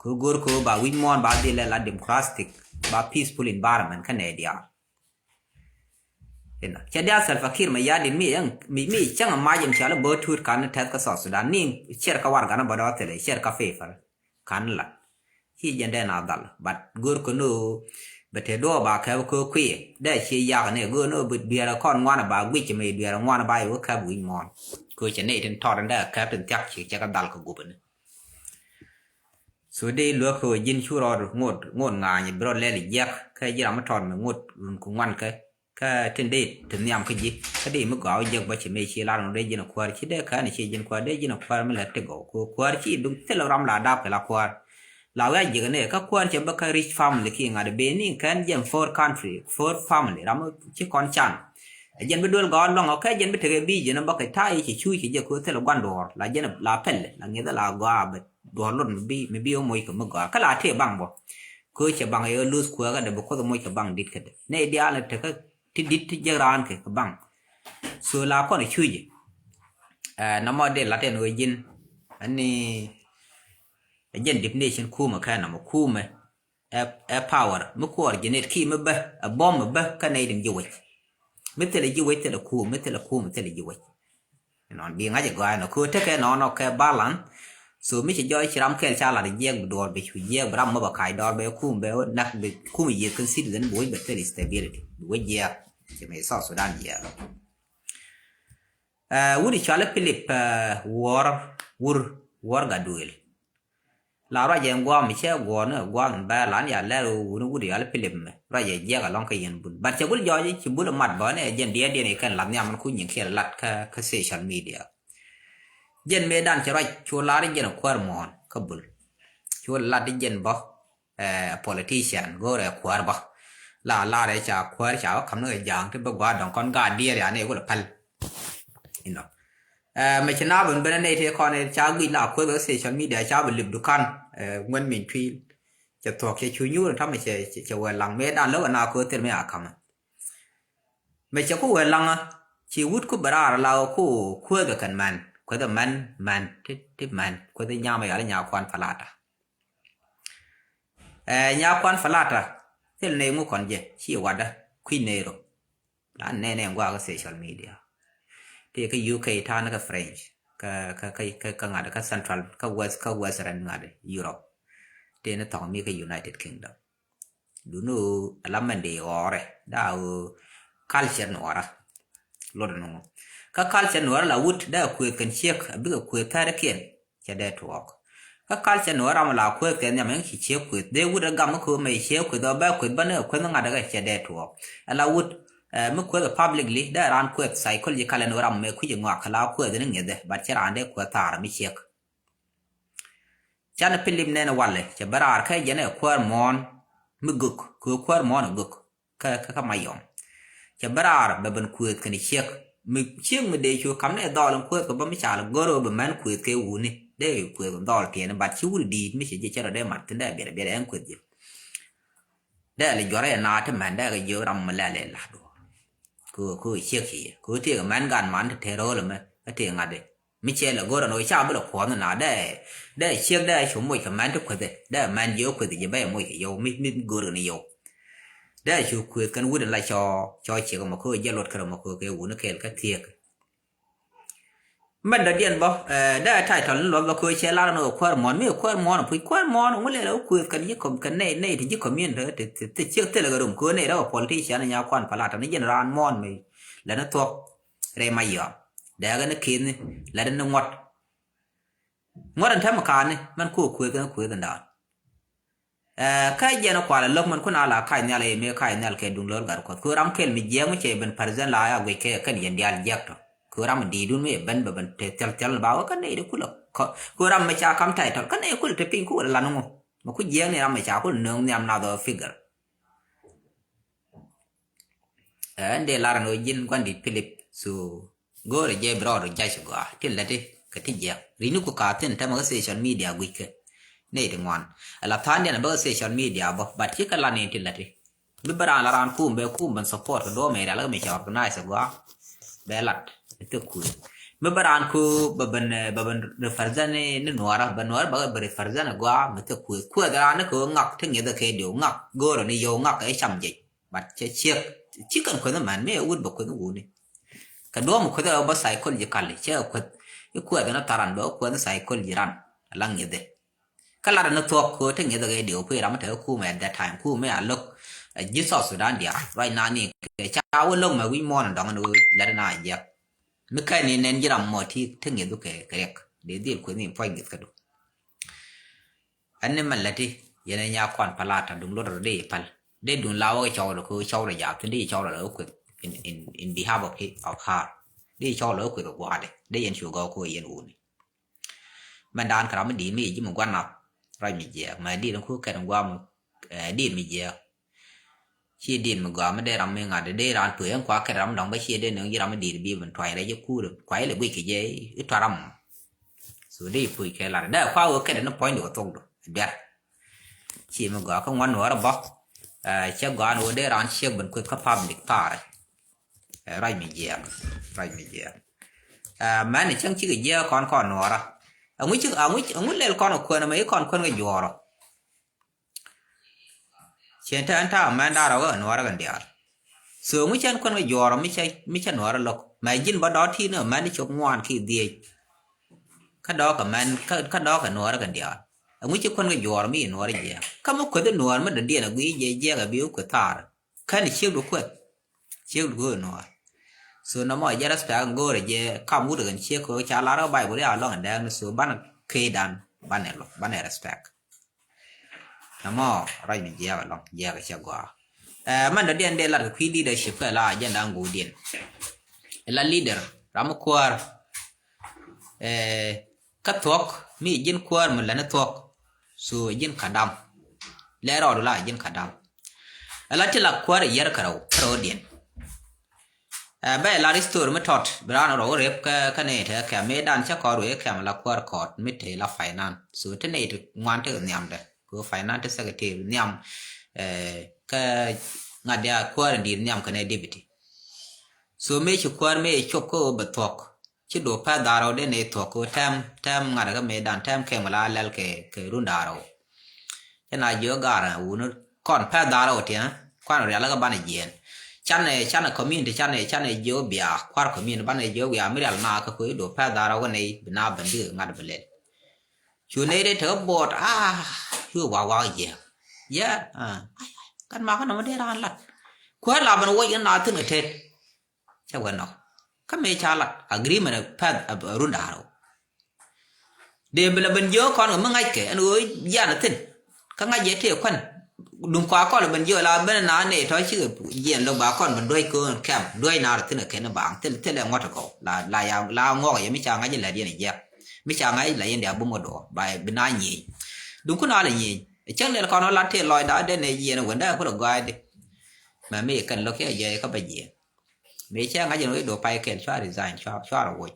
Ko̱o̱r go̱o̱r ko̱o̱r ba wi̱c muɔ̱ɔ̱n ba dhil ɛ la democratic ba peaceful environment kä nɛ diaal. Inɔ cɛ diaal Salva Kiir Mayardit mi ɛŋ mi mi cäŋ a mac in cɔal ɛ bä tuut kan ni tɛth kä South Sudan ni ciɛr kä warɛgak ni bä dɔɔth thilɛ ciɛr kä paper. Kan lat. Ci jɛn dee na dhal, but go̱o̱r kɛ ni ɣöö bɛ te duɔ̱ɔ̱p ba kɛp kä kui̱ dee ci yak ni go̱o̱r ni ɣöö bi dueerɛ kɔn ŋuan ba guic mi dueerɛ ŋuan ba yɛ wä kɛp wi̱c muɔ̱ɔ̱n. Kɛ cɛ nɛy tin tɔt in dee kɛp tin thiak ci cɛ kɛ dhal kɛ gup ni. So dee luäk kɛ ɣöö ji̱n cu rɔɔd ŋot ŋot ŋa̱a̱ny bi rɔɔd lɛl jiɛk kɛ ji̱ ram mi tɔt mi ŋot run kɛ ŋuan kɛ. Kä tin dee ti nhiam kä ji̱ kä dee mi gɔaa wä jiäk bä ci mëë ci lar nɔ dee ji̱n a kuäär ci dee kään ci ji̱n kuäär dee ji̱n a kuäär mi lɛ ti gɔw kɛ kuäär ci duŋ thil ram la dap kɛ la kuäär. La wi̱i̱ a ji̱k ni kä kuäär cɛ bä kä rich family ki ŋa̱t ben ni kään jɛn four country four family ram ci kɔn can. Ɛ jɛn bi duel gɔaa luɔ̱ŋ ɔ kɛ jɛn bi tekɛ bi ji̱n bä kɛ ta̱a̱ ci cuuc kɛ jɛ kɛ thil gua̱n duɔ̱ɔ̱r la jɛn la pɛl la ŋi̱th la gɔaa bɛ duɔ̱ɔ̱r lot mi bi mi bi wä moc kɛ mi gɔaa kä la tëë baŋ bä. Kɛ cɛ baŋ yɛ luth kuäär kä dee bi kuoth moc kɛ baŋ dit kä dee nɛ diaal ni tekä ti dit ti jek raan kɛ kɛ baŋ. So la kɔn cuc. Ɛ nɔmɔ dee lat ɛn ɣöö ji̱n ani ɛ jɛn definition kumɛ kɛ nɔmɔ kumɛ. Ɛ ɛ power mi kuɔr ji̱n it ki mi bä ɛ bɔm mi bä kä nɛy din ji̱ wec. Mi thilɛ ji̱ wec thilɛ kum mi thilɛ kum thilɛ ji̱ wec. Nɔn bi ŋa̱c ɛ gɔaa ɛnɔ kɛ ɣöö tekɛ nɔnɔ kɛ balance. So mi ci jɔɔc ci ram kɛl ca lat jiɛk bi duɔɔr bi cu jiɛk bi ram mɔ bɛ kac dɔɔr bɛ kum bɛ nak bi kum yiëth kɛn citizen bi wec bɛ thil stability bi wec jiɛk. Ci mi South Sudan jiɛk. Ɛ wut i̱ cuali Philip ɛ wuɔr wur wuɔr Gaduel. La ruac ɛn guam cɛ guɔn ɛ guam bɛ lan ya lɛr wuni wut i̱ cuali Philip mɛ ruac ɛ jiɛk alɔŋ kä yɛn bul. But cɛ gul jɔɔc ci bul mat bɔn ɛ jɛn diɛn diɛn ikɛn lat nhiam min ku nyin kiɛl lat kä kä social media. Jɛn mëë dan cɛ ruac cu lar i̱ jɛn kuäär muɔ̱ɔ̱n kä bul. Cu lat i̱ jɛn bɔ ɛ politician go̱o̱rɛ kuäär bä. La lar ɛ ca kuäär ca wä kam ni kɛ ja̱a̱ŋ ti bä gua̱a̱r dɔ̱ŋ kɔn gaat diɛɛr yani i̱ wä lɛ päl. Inɔ ɛ mɛ ci naap in ben nɛy tëë kɔn ca guic la kuäär bä social media ca bä lip dukan ɛ ŋuɛn min cuil. Cɛ thuɔ̱k cɛ cu nyuur in ta̱mɛ cɛ cɛ wee laŋ mëë dan lo̱k ɛ na ko̱o̱r thil mi a ka̱mɛ. Mɛ cɛ ku wee laŋä ci wut ku bɛ raar la ku kuäär bɛ kɛn mɛn kuäär mɛn mɛn ti ti mɛn kuäär nyamɛ yal nya kuan palata. Ɛ nya kuan palata thil nɛy ŋu kɔn jɛ ci wadä kui̱ nɛy ro. La nɛnɛ ŋuak kä social media. Ti kä U K ta̱a̱n kä French kä kä kä kä ŋa̱t kä central kä west kä western ŋa̱t Europe. Ti ni thɔŋ mi kä United Kingdom. Duni ɣöö ala mɛn dee ɣɔɔrɛ daa ɣöö culture nuɔɔrä. Lot ni ŋu kä culture nuɔɔrä la wut daa kuëth kɛn ciek a bikɛ kuëth thäärkiɛn. Cɛ dee tuɔɔk kä culture nuɔɔrä ram la kuëth kɛn nhiam ɛn ci ciek kuëth dee wut a gam kä mɛ ciek kuëth ɔ bɛ kuëth bä ni kuëth ŋa̱t kä cɛ dee tuɔɔk. Ala wut mi kuëth publicly daa raan kuëth psychologically nuɔɔrä ram mɛ kui̱c ŋɔak la kuëth ni ŋi̱thɛ but cɛ raan dee kuëth thaar mi ciek. Canɛ Philip nɛn walɛ cɛ bä raar kä jɛn ɛ kuäär muɔ̱ɔ̱n mi gök kɛ kuäär muɔ̱ɔ̱n ɛ gök. Kä kä kä Mayɔm cɛ bä raar bɛ ben kuëëth kɛn ciek mi ciek mi dee cu kam ni dhɔl in kuëëth kɛ bä mi cal gör ɣöö bɛ mɛn kuëëth kɛ wuni dee kuëëth dhɔl tiɛɛni bat ci wut di̱i̱t mi cɛ jiɛ cɛ rɔ dee mat thin dee biɛt biɛt ɛn kuëëth jiɛ. Dee li juɔrɛ na ti mɛn dee kɛ jiök ram mi lɛl in la̱t duɔ̱ɔ̱r. Kɛ kɛ ciek ci yɛ kɛ tëëk mɛn gan man ti te ro̱o̱l mɛ kä tëëk ŋa̱t di. Mi cɛ lɛ go̱r ɛn ɣöö ca bi lɛ kuɔth ni na dee dee ciek dee cu moc kɛ mɛn ti kueth dee mɛn jiɛ kueth jiɛ bɛ moc kɛ yɔw mi mi go̱r kɛ ni yɔw. Dee cu kueth kɛn wut in la cɔ cɔ ciek mɔ kɛ ɣöö jɛ luɔt kɛ rɛ mɔ kɛ ɣöö kɛ wuni kɛɛl kä thiek. Mɛn dɔ̱diɛn bä dee title ni luɔth bä kɛ ɣöö cɛ lar ni ɣöö kuäär muɔ̱ɔ̱n mi kuäär muɔ̱ɔ̱n puc kuäär muɔ̱ɔ̱n ŋu lɛ rɛ wä kueth kɛn ji̱ kɔm kɛn nɛy nɛy ti ji̱ community ti ciek thilɛ kɛ rum kɛ ɣöö nɛy rɛ wä politician nya kuan palata ni ji̱n raan muɔ̱ɔ̱n mi lɛ ni thuɔ̱k. Rɛy Mayɔm dɛɛkɛ ni ki̱thni lɛ ni ŋuɔ̱t. Ŋuɔ̱t in tɛm ka̱a̱ni mɛn ku kuëth kɛn kuëth in da̱a̱n. Kä jiɛn kualɛ lo̱k mɛn kun a la ka̱c nhial ɛ mëë ka̱c nhial kɛ duŋ lo̱l gat kuɔth ku ram kɛl mi jiɛk mi cɛ ben pɛrthɛn la ya guic kɛ kɛn yɛn diaal jiɛk tɔ ku ram in di̱i̱dun mi ɛ ben bɛ ben te thiɛl thiɛl ba wä kä nɛy di kulɛ ku ram mi ca kam title kä nɛy kulɛ te piny ku wä lan ŋu. Mɛ ku jiɛk ni ram mi ca kulɛ nööŋ nhiam nath ɔ figure. Ɛn dee lar ɛn ɣöö ji̱n gua̱n di̱t Philip so go̱o̱rɛ jɛ bi rɔɔd jac gɔaa ti lɛti kɛ ti jiɛk rini ku ka thin tɛmɛ kä social media gui̱ckɛ. Nɛy ti ŋuan ala tha̱a̱n diɛn a bä kä social media bä bat ci kɛ lat ni ti lɛti. Mi bä raan la raan kum bɛ kum ben support kɛ duɔ̱ɔ̱mɛ rial kä mi ca organize gɔaa. Bɛ lat mi thik kuëth mi bä raan ku bɛ ben bɛ ben represent ni nuɔra bɛ nuɔra bä bɛ represent gɔaa mi thik kuëth kuëth raan ni kɛ ɣöö ŋak ti ŋi̱thɛ kɛ diw ŋak go̱o̱rɛ ni yɔw ŋak ɛ cam jec. But cɛ ciek ci kɛn kueth mɛn mi ɛ wut bɛ kueth wuni. Kɛ duɔ̱ɔ̱m kueth ɛ bä psychology kali cɛ kueth i̱ kueth ni tharan bɛ kueth psychology ran. Ala ŋi̱thɛ. Kä lat ni thuɔ̱k kɛ te ŋi̱eth kɛ diw kui̱ ram mi te kä kumɛ at that time, kumɛ a lo̱k, eh, ji̱ South Sudan diaal. Right now ni kɛ ca wä lo̱k mɛ wi̱c muɔ̱ɔ̱n dɔ̱ŋ ni wä lɛt na jiɛk. Mi kɛn ni nɛn ji̱ ram mɔ ti te ŋi̱eth kɛ, kɛ riɛk. Dee dhil kueth ni puɔ̱ny ŋi̱eth kädu. Ɛn ni mɛ lɛti yɛn ɛ nya kɔn pal a ta duŋ lot rɔ dee pal. Dee duŋ la wä kɛ cɔw rɔ kɛ cɔw rɔ jap thin dee cɔw rɔ lɛ wä kueth in, in, in behalf of he, of her. Dee cɔw rɔ lɛ wä kueth kɛ gua̱a̱dɛ. Dee yɛn cu gɔw kɛ yɛn wuni. Mɛn daan kɛ ram mi di̱i̱t mi ji̱ mi gua̱n nath. Ruac mi jiɛɛk mɛ di̱i̱t in ku kɛn gua̱a̱m, eh, di̱i̱t mi jiɛɛk. Ci di̱i̱t mi gɔaa mi dee ram mi ŋa̱t dee ran tueec ɛn kua kɛn ram mi dɔ̱ŋ bä ci dee nöŋ ji̱ ram mi di̱i̱t bi bin tuac rɛc i̱ kuur kuac ilɛ guic kɛ jɛ i̱ tuaram. So dee i̱ puc kɛ lat dee kua wee kɛn ni puɔ̱ny di wä thok du duer. Ci mi gɔaa kä ŋuan nuɔɔr bä. Eh, cɛ gɔaa ni wä dee ran ciek bin kueth kä public thaarɛ. Eh, ruac mi jiɛɛk, ruac mi jiɛɛk. Eh, mɛn ni cäŋ cikɛ jiɛɛk kɔn kɔn nuɔɔrä. Aŋu ci, aŋu, aŋu lɛl kɔn kuɛn mɛ i̱ kɔn kuɛn kɛ juɔɔrɔ. Cien te ɛn ta̱a̱ mɛn da̱rä wä nuɔɔrä kɛn diaal. So ŋu cɛn kuɛn kɛ juɔɔrɔ mi cɛ, mi cɛ nuɔɔrä lo̱k. Mɛ ji̱n bä dɔ̱ɔ̱t ti ni mɛn cop ŋuan ki dhiec. Kä dɔɔk kɛ mɛn, kä, kä dɔɔk kɛ nuɔɔrä kɛn diaal. Ŋu ci kuɛn kɛ juɔɔrɔ mi nuɔɔrä jiɛɛk. Kä mi kueth nuɔɔr mi dɔ̱diɛn a guiy jiɛɛk jiɛɛk a bi wä kueth thaar. Kän ciek du kueth. Ciek du kueth nuɔɔr. So nɔmɔ jɛ respect go̱o̱rɛ jɛ kam wut kɛn ciek kɛ ca lar kɛ Bible ya lɔŋ dɛɛk ni so banɛ key dan banɛ lɔ banɛ respect. Nɔmɔ ruac mi jiɛk alɔŋ jiɛk cɛ gɔaa. Eh, mɛn dɔ̱diɛn dee lat kɛ kui̱ leadership kɛ la agenda ŋuudiɛn. Ila leader ram mi kuäär. Eh, kä thuɔ̱k mi ji̱n kuäär mi lani thuɔ̱k. So ji̱n ka dam. Lɛ rɔɔdu la ji̱n ka dam. Ila ti la kuäär yɛr kärɔw kärɔwdiɛn. Eh, bɛ la restore mi tɔt bi raan rɔ rep kä, kä nɛy te kɛm mi dan cä kɔr wee kɛm la kuäär kɔt mi te la finance. So te nɛy te ŋuan te nhiam dɛ. Ko finance te secretary nhiam, eh, kä ŋa̱t dia kuäär in di̱i̱t nhiam kɛnɛ deputy. So mi ci kuäär mi cop kä wä bɛ thuɔk. Ci do pɛth da̱rä wä den nɛy thuɔk ko tɛm, tɛm ŋa̱t kä mi dan tɛm kɛm la lɛl kɛ, kɛ run da̱rä wä. Cɛ na jiö garɛ wuni kɔn pɛth da̱rä wä tiɛ kuan rial kä banɛ jiɛn. Canɛ, canɛ community canɛ, canɛ jiö bia kuar community banɛ jiö bia mi rial na kä ko ido pɛth da̱rä wä nɛy bi na bɛn bi ŋa̱t bi lɛl. Cu nɛy dee te buɔt ah cu wak wak jiɛ. Yɛ ah kan ma kä nɔmɔ dee ran lat. Kuɛ la bɛn wä yɛn na thin kɛ tet. Cɛ wɛ nɔ kä mëë ca lat agreement pɛth run da̱a̱r rɛw. Dee bi la ben jiök kɔn kɛ mi ŋa̱ckɛ ɛn ɣöö jian thin kä ŋa̱c jɛ tëë kuän. Duŋ kɔakɔl ben jiök la ben na nɛy tɔ̱ cikɛ jiɛn lo̱k ba kɔn ben duäc köön kɛm duäc na rɔ thin kɛ kɛn baaŋ thil thil ɛ ŋuɔ̱t kɔw la la ya la ŋuɔk yɛ mi ca ŋa̱c jɛ lät yɛn jiɛk. Mi ca ŋa̱c jɛ lät yɛn diaa bum kɛ duɔ̱ɔ̱r ba bi na nyiey. Duŋ kun a lɛ nyiey cäŋ lɛl kɔn lat tëë lɔcda den ɛ jiɛn wendä kulɛ gɔaacdi. Mɛ mi kɛn lo̱k kiɛ jɛ kä bä jiɛn. Mëë cɛ ŋa̱c ɛn wec do̱ pay kɛl cua resign cua cua rɔ woc.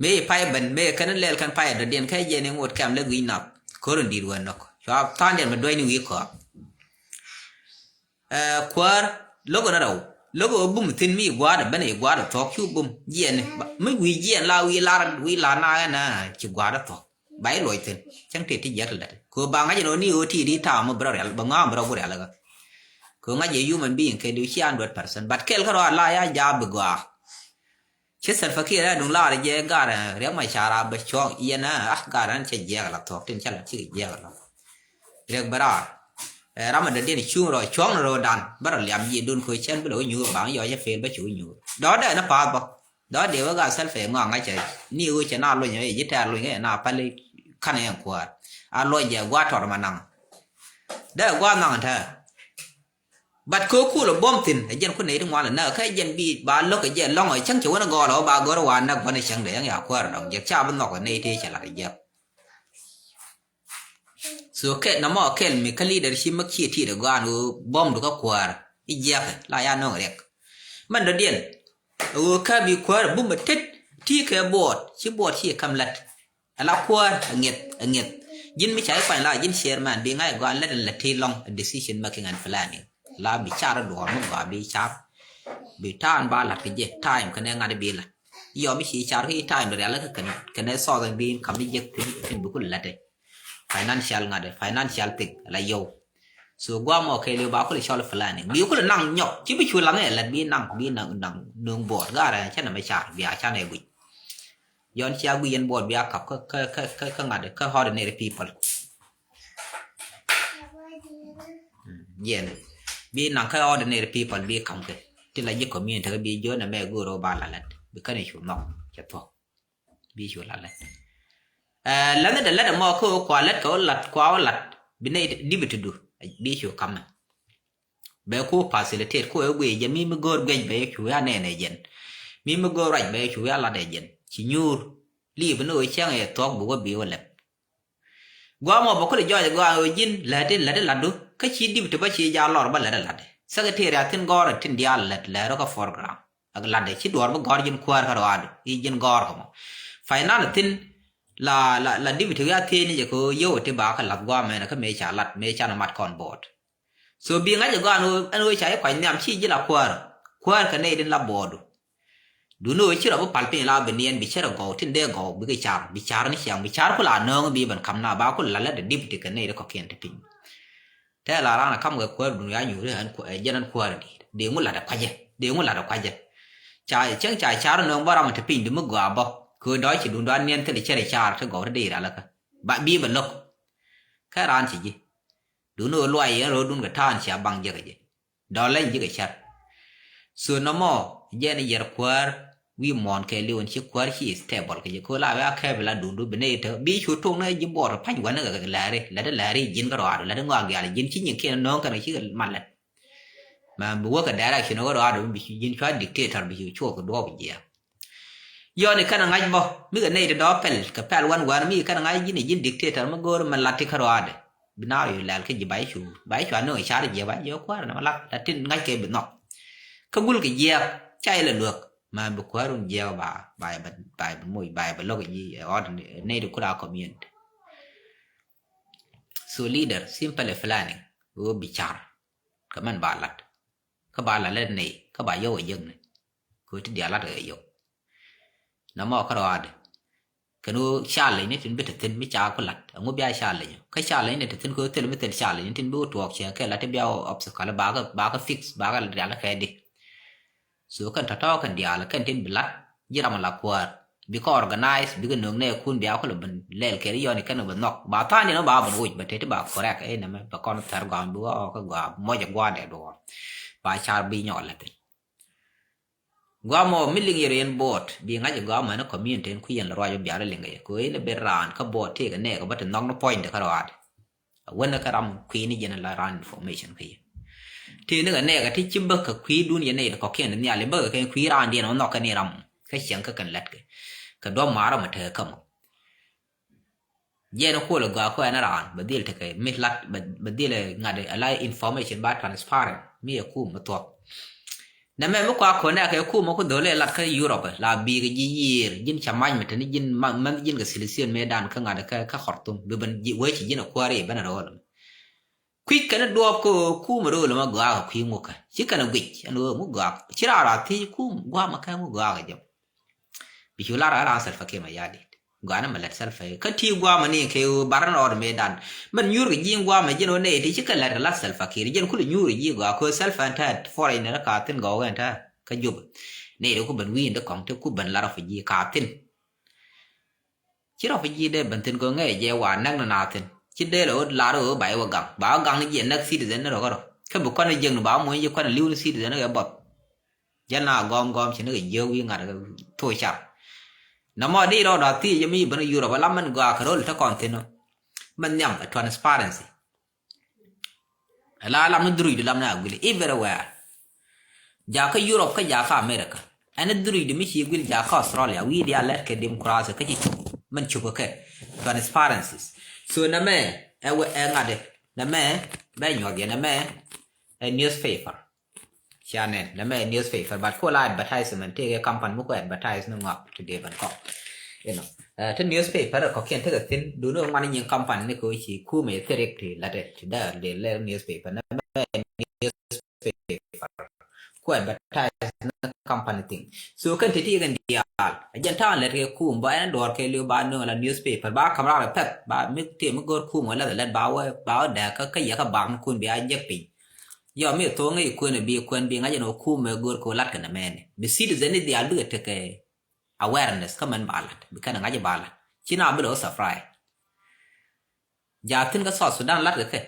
Mëë pay ben mëë kɛn lɛl kɛn pay dɔ̱diɛn kɛ jɛ ni ŋot kɛm lɛ gui̱c nath. Ko̱r in di̱t wä nɔk cua tha̱a̱ndiɛn mɛ duäc ni wi̱i̱ kɔɔk. Ɛ kuäär lo̱k in rɛw lo̱k in bum thi̱n mi gua̱a̱r ben i̱ gua̱a̱r thuɔ̱k cu bum jiɛn ni mi wi̱i̱ jiɛn la wi̱i̱ lar wi̱i̱ lar na ɛn ci gua̱a̱r thuɔ̱k. Ba i̱ luɔc thi̱n cäŋ tëë ti jiäk ti lät. Kö ba ŋa̱c ɛn ɣöö ni ɣöö ti di ta̱a̱ mi bi rɔ rial bi ŋa̱a̱ mi rɔ ku rial kä. Kö ŋa̱c ɛ human being kɛ diw ci hundred percent but kɛl kä rɔ a la ya ja̱a̱ bi gɔaa. Ci Salva Kiir ɛ duŋ laar jɛ gar riɛk ma ca̱r a bɛ cuɔ̱ŋ yɛn a gar ɛn cɛ jiɛk la thuɔ̱k tin cɛ la ci jiɛk la. Riɛk bɛ raar. Ɛ ram a dee diɛn cuŋ rɔ cuɔ̱ŋ ni rɔ dan bä rɔ liam ji̱ dun kö cɛn bi lɛ wä nyuur baŋ yɔ cɛ fel bä cu nyuur dɔ̱ dee ni path bä. Dɔ̱ dee wä gaa Salva Kiir ŋɔak ŋa̱cä ni ɣöö cɛ na luny ɛ ji̱ tɛ̈r luny ɛ na päl. Ka̱n ɛn kuäär a luɔc jɛ gua̱a̱ tɔt ma naŋ. Dee gua̱a̱ naŋ tɛ̈r. But kɛ kul ɛ buɔ̱m thi̱n ɛ jɛn kun nɛy ti ŋuan lɛ näk kä jɛn bi ba lo̱k ɛ jɛ lɔ̱ŋ ɛ cäŋ cɛ wän ɛ gɔɔl ɛ wä ba gör ɛ wa näk gua̱n ɛ cäŋ dee yäŋ ya kuäär ɛ dɔ̱ŋ jɛk ca bi nhɔk ɛ nɛy tëë cɛ la̱t ɛ jɛk. So kɛ nɔmɔ kɛl mi kä leadership mi kiɛ tiet ɛ gɔaan ɣöö buɔ̱mdu kä kuäär i̱ jiäkɛ la ya nöŋ riɛk. Mɛn dɔ̱diɛn ɛ ɣöö kä bi kuäär ɛ bum ɛ tet ti kɛ buɔɔt ci buɔɔt ci ɛ käm la̱t. Ala kuäär ɛ ŋiɛth ɛ ŋiɛth. Ji̱n mi ca i̱ kuany la ji̱n chairman bi ŋa̱c ɛ gɔaan lät ɛn lät ti lɔ̱ŋ ɛ decision making and planning. La bi car ɛ duɔ̱ɔ̱r mi gɔaa bi car. Bi ta̱a̱n ba la̱t kɛ jɛ time kɛnɛ ŋa̱t bi la̱t. Yɔ mi ci car kä i̱ time dɔ rial kä kɛn kɛnɛ thɔɔth ɛn bi kam ni jek tin tin bi kul la̱t ɛ. Financial ŋa̱t ɛ financial thing ala yɔw. So guam mɔ kɛɛliw ba kul cɔl planning bi kul naŋ nyɔk ci bi cu laŋ ɛ lät bi naŋ bi naŋ naŋ nuŋ buɔɔt gaarɛ cɛ nɛ mɛ car bi a canɛ guic. Yɔn cia gui yɛn buɔt bia kap kä kä kä kä ŋa̱t kä ordinary people. Yɛn bi naŋ kä ordinary people bi ka̱m kɛ ti la ji̱ community kä bi jiön ɛmɛ go̱o̱r ɔ ba la lät bi kän i̱ cu nhɔk cɛ thuɔ̱k. Bi cu la lät. Ɛ lät ni dɛ lät ɛmɔ kä ɣöö kua lät kɛ wä lat kua wä lat bi nɛy dibi ti du bi cu ka̱mɛ. Bɛ ku facilitate ku ɛ guic jɛ mi mi go̱o̱r guic bɛ cu ya nɛn ɛ jɛn. Mi mi go̱o̱r ruac bɛ cu ya lat ɛ jɛn ci nyuur. Liip ni ɣöö cäŋ ɛ thuɔ̱k bi wä bi wä lɛp. Guamɔ bä kulɛ jɔɔc guamɔ ji̱n läti läti latdu kä ci dip ti bä ci ja lɔr bä läti lati. Secretary a thin gɔɔr tin diaal lät lät rɔ kä foreground. Ak latdɛ ci duɔr bä gɔɔr ji̱n kuäär kä rɔadu i̱ ji̱n gɔɔr kä mɔ. Finance thin la la la dip ti wi̱i̱ a thiecni jɛ kɛ ɣöö yio̱w ti ba kä lath guamɔ ɛn kä mëë ca lat mëë ca ni mat kɔn board. So bi ŋa̱c ɛ gɔaa ɛn ɣöö ca ji̱ kuany nhiam ci ji̱ la kuäär. Kuäär kɛ nɛy din la buɔɔdu. Duundɛ ɣöö ci rɔ bi pal piny la bi niɛn bi cärɛ gɔw tin dee gɔw bikɛ car bi car ni ciaŋ bi car ku la nööŋ bi ben kam na ba ku la lät ɛ dip ti kɛ nɛy ri kɔkiɛn ti piny. Tɛɛ la raan ɛ kam kɛ kuäär duundɛ ya nyuuri ɛ jɛn ɛn kuäär di̱i̱t dee ŋu lat ɛ kuacɛ dee ŋu lat ɛ kuacɛ. Ca cäŋ ca car nööŋ bä ram ɛ ti piny di mi gɔaa bä kɛ ɣöö dɔ̱c ci duundɛ a niɛn thil cärɛ car ti gɔw ti dee iraläkä. Ba bi bɛ lo̱k. Kɛ raan ci ji̱. Duundɛ ɣöö luay yɛn ro̱o̱dun kɛ ta̱a̱n cia baŋ jiäkä jɛ. Dɔl leny ji̱ kɛ cär. So nɔmɔ jɛn yɛr kuäär wi̱i̱ muɔ̱ɔ̱n kɛ li̱w ɛn ci kuäär ci stable kɛ jɛ ko̱ la wek a kɛɛp la duundu bi nɛy tek bi cu tok ni ji̱ buɔɔr pa̱ny wän ni kɛ lääri lät lääri ji̱n kä rɔaadu lät ŋɔak gial ji̱n ci nyiŋ kiɛn no̱o̱ŋ kɛn ci kɛ mat lät. Mɛ bi wäk kɛ direction kä rɔaadu bi ji̱n cua dictator bi cu cuɔk kɛ duɔɔp jiɛɛk. Yɔni kɛn ŋa̱c bɔ mi kɛ nɛy ti dɔ̱ pɛl kɛ pɛl wän wän mi kɛn ŋa̱c ji̱n ji̱n dictator mi go̱o̱r mɛ lat ti kä rɔaadɛ. Bi naar yu lɛl kä ji̱ ba i̱ cu ba i̱ cua no̱o̱ŋ i̱ car jiɛk ba jiɛk kuäär nɛ ma lat la tin ŋa̱c kɛ bi nhɔk. Kä gul kɛ jiɛk ca ilɛ luäk ma bi kuäär wun jiɛk ba ba ba bi moc ba bi lo̱k ji̱ ɛ ɣɔt nɛy ti kut a community. So leader simply planning ɣöö bi car kɛ mɛn ba lat. Kä ba lat lät nɛy kä ba yɔw ɛ jiäkni. Kɛ ɣöö ti diaal lat kɛ yɔw. Namɔ kä rɔaadɛ kɛn ɣöö challenge ni tin bi te thi̱n mi ca ku lat ɛŋu bia challenge kä challenge ni te thi̱n kɛ ɣöö thil mi thil challenge ni tin bi wä tuɔɔk cɛ kɛ lat ti bia obstacle bakɛ bakɛ fix bakɛ diaal kɛ di. So kɛn tɔ̱tɔ̱ kɛn diaal kɛn tin bi lat ji̱ ram la kuäär bikɛ organize bikɛ nöŋ nɛ kun bia kulɛ bin lɛl kɛ ri yɔni kɛn bi nhɔk ba tha̱a̱n diɛn ba bin woc ba teti ba correct ɛ nɛmɛ ba kɔn thɛr gɔam bi wä ɔk kɛ gɔam mɔc ɛ gua̱a̱dɛ duɔɔr. Ba car bi nyɔk lat thi̱n. Guamɔ mi liŋ yɛ rɔ yɛn board bi ŋa̱c ɛ guamɔ ɛn community ɛn kui̱ yɛn lɛ ruac ɔ biarɛ liŋ kɛ yɛ kɛ ɣöö yɛn ɛ ben raan kä board tëëkɛ nɛɛkɛ bä te nhɔk ni point kä rɔaadɛ. A wänä kä ram kui̱ ni jɛn la raan information kä yɛ. Tëë ni kɛ nɛɛkɛ ti ci bä kɛ kui̱dun yɛ nɛy ti kɔkiɛn ti nhial yɛ bä kɛ kɛn kui̱ raandiɛn ɔ nhɔk kɛ ni ram kä cieŋ kä kɛn lät kɛ kɛ duɔ̱p ma̱a̱r ram ɛ tekɛ kämɔ. Jɛn kuɔl ɛ gɔaa kuɛn raan bɛ dhil tekɛ mi lat bɛ dhil ɛ ŋa̱t ɛ la information ba transparent mi ɛ kum mi thuɔ̱k. Nɛmɛ mi kua kɔn ɛ kɛ kum mi ku dhol ɛ lat kä Europe la bi̱i̱ kɛ ji̱ yiëër ji̱n ca mac mi teni ji̱n mɛnh ji̱n kɛ silisiön mëë dan kä ŋa̱t kä kä Khartoum bi ben wee ci ji̱n ɛ kuäär i̱ ben ɛ ro̱o̱l. Kui̱c kɛn duɔɔp kä kum ɛ ro̱o̱l mɛ gɔaa kɛ kui̱ ŋukä ci kɛn ɛ guic ɛn ɣöö ŋu gɔaa ci raar a thiec kum gua̱a̱mɛ kɛ ŋu gɔaa kɛ jɛ. Bi cu lar ɣän raan Salva Kiir Mayardit. Gɔaa ni mɛ lɛt Salva Kiir kä ti guamɛ ni kɛ ɣöö bar ni rɔɔd mëë dan. Mɛn nyuur kɛ ji̱ guamɛ ji̱n ɣöö nɛy ti ci kɛ lɛt kɛ lat Salva Kiir ji̱n kulɛ nyuur kɛ ji̱ gɔaa kɛ ɣöö Salva ɛn tɛt foreign ni rɛ ka thin gɔw ɛn tɛt kä Jubɛ. Nɛy ti ku ben wi̱i̱n ti kɔŋ ti ku ben lat rɔ fi ji̱ ka thin. Ci rɔ fi ji̱ dee ben thin gɔŋ ŋɛɛ jɛ wa näk ni na thin ci dee lɛ ɣöö lar ɣöö ba iwä gaŋ ba wä gaŋ jiɛ näk citizen ni rɔ kä rɔ kä bi kɔn jiäk ni ba wä muɔ̱ny ji̱ kɔn li̱w ni citizen ni kɛ bɔth. Jɛn na gɔm gɔm ci ni kɛ jiök wi̱i̱ ŋa̱t kɛ thok car. Nɔmɔ di rɔɔdɔ thiec jɛ mi ben Europe lam mɛn gɔaa kɛ ro̱l te kɔn thi̱n ɔ. Mɛn nhiam ɛ transparency. Ɛ la lam ni dhurui di lam ni a guili everywhere. Jakä Europe kä jakä America. Ɛn dhurui di mi ci guil jakä Australia wi̱i̱ di a lɛt kɛ democracy kä ci cop mɛn cop kɛ transparencies. So nɛmɛ ɛ wɛ ɛ ŋa̱t ɛ nɛmɛ bɛ nyuɔth yɛ nɛmɛ ɛ newspaper. Cia nɛn nɛmɛ newspaper but ko la advertisement tëëkɛ company mi ko advertise ni ŋɔak ti dee ben kɔk. You know, ti newspaper kɔkiɛn tekɛ thin duni ŋuan nyin company ni ko ci kumɛ thirik ti latɛ ti dee lɛ newspaper nɛmɛ newspaper. Ko advertise ni company thing. So kɛn ti ti kɛn diaal a jɛn ta̱a̱n lɛt kɛ kum ba ɛn duɔr kɛ liu ba nöŋ la newspaper ba kam raar pɛth ba mi ti mi gör kum wala lɛt ba wä ba wä dɛk kä kä yɛ kä bak ni kun bi a jek piny. Yɔ mi thoŋ i̱ kuën bi kuën bi ŋa̱c ɛn ɣöö kumɛ go̱o̱r kɛ ɣöö lat kɛn ɛmɛni bi citizen ni dhiaal bikɛ tekɛ. awareness kä mɛn ba lat, bi kɛn ŋa̱c ba lat. Ci na bi lɛ wä surprise. Ja thin kä South Sudan lat kɛ kɛ.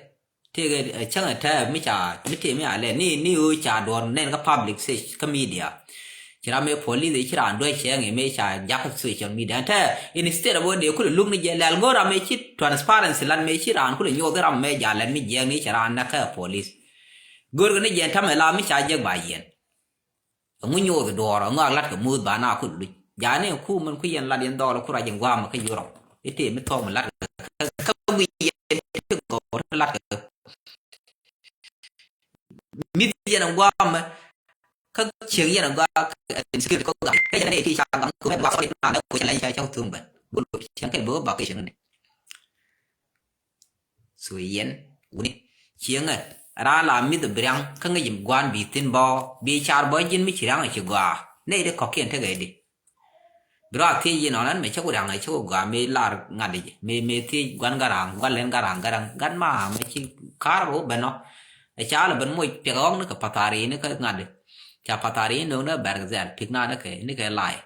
Tëëkɛ cäŋ ɛ tɛɛ mi ca mi tëë mi a lɛ ni ni ɣöö ca duɔ̱r nɛn kä public stage kä media. Ci ram ëë police ëë ci raan duec cɛ ŋi̱ mëë ca jakä social media. Ɛn tɛɛ instead of wä dee kulɛ luk ni jɛ lɛl go̱o̱r ram ëë ci transparency lat mëë ci raan kulɛ nyuɔth ram mëë ja lɛt mi jiɛɛk ni cɛ raan näk kä police. Go̱o̱r kɛ ni jɛ ɛn tämɛ la mi ca jek ba yiɛn. Ɛŋu nyoth duɔɔr ɛŋu ak lat kɛ muth ba na kul luc. Jani ku min ku yɛn lat yɛn dhɔɔl ku rac in guam kä Europe. Ite mi thɔk mi lat kɛ kä wi̱i̱ yɛn ti gɔɔr lat kɛ. Mith yɛn in guam kä cieŋ yɛn in guam kä in sikir kɔ gam kä yɛn in ti ca gam ku mɛ ba sɔri na mɛ ku cɛ lɛ ca ca thum bɛ. Bulu cɛn kɛ bɛ ba kɛ cɛn ni. So yɛn wuni cieŋɛ raan la mith bi riaŋ kä ŋäc gua̱a̱n bi thi̱n bɔ bi car bɔ ji̱n mi ci riaŋ ci gɔaa. Nɛy di kɔ̱kiɛn tekɛ di bi rɔ a thiec yi nɔnɛ mɛ cä ku riaŋ cä ku gɔaa mi lar ŋa̱t di mi mi thiec gua̱n garaŋ gua̱n lɛn garaŋ garaŋ gat ma mɛ ci ka̱r ru ben nɔ. Ɛ ca lɛ ben moc piɛk ɣɔk ni kɛ pathari ni kä ŋa̱t di ca pathari ni nöŋ ni bɛr kɛ dhɛl pik na ni kɛ ni kɛ lai.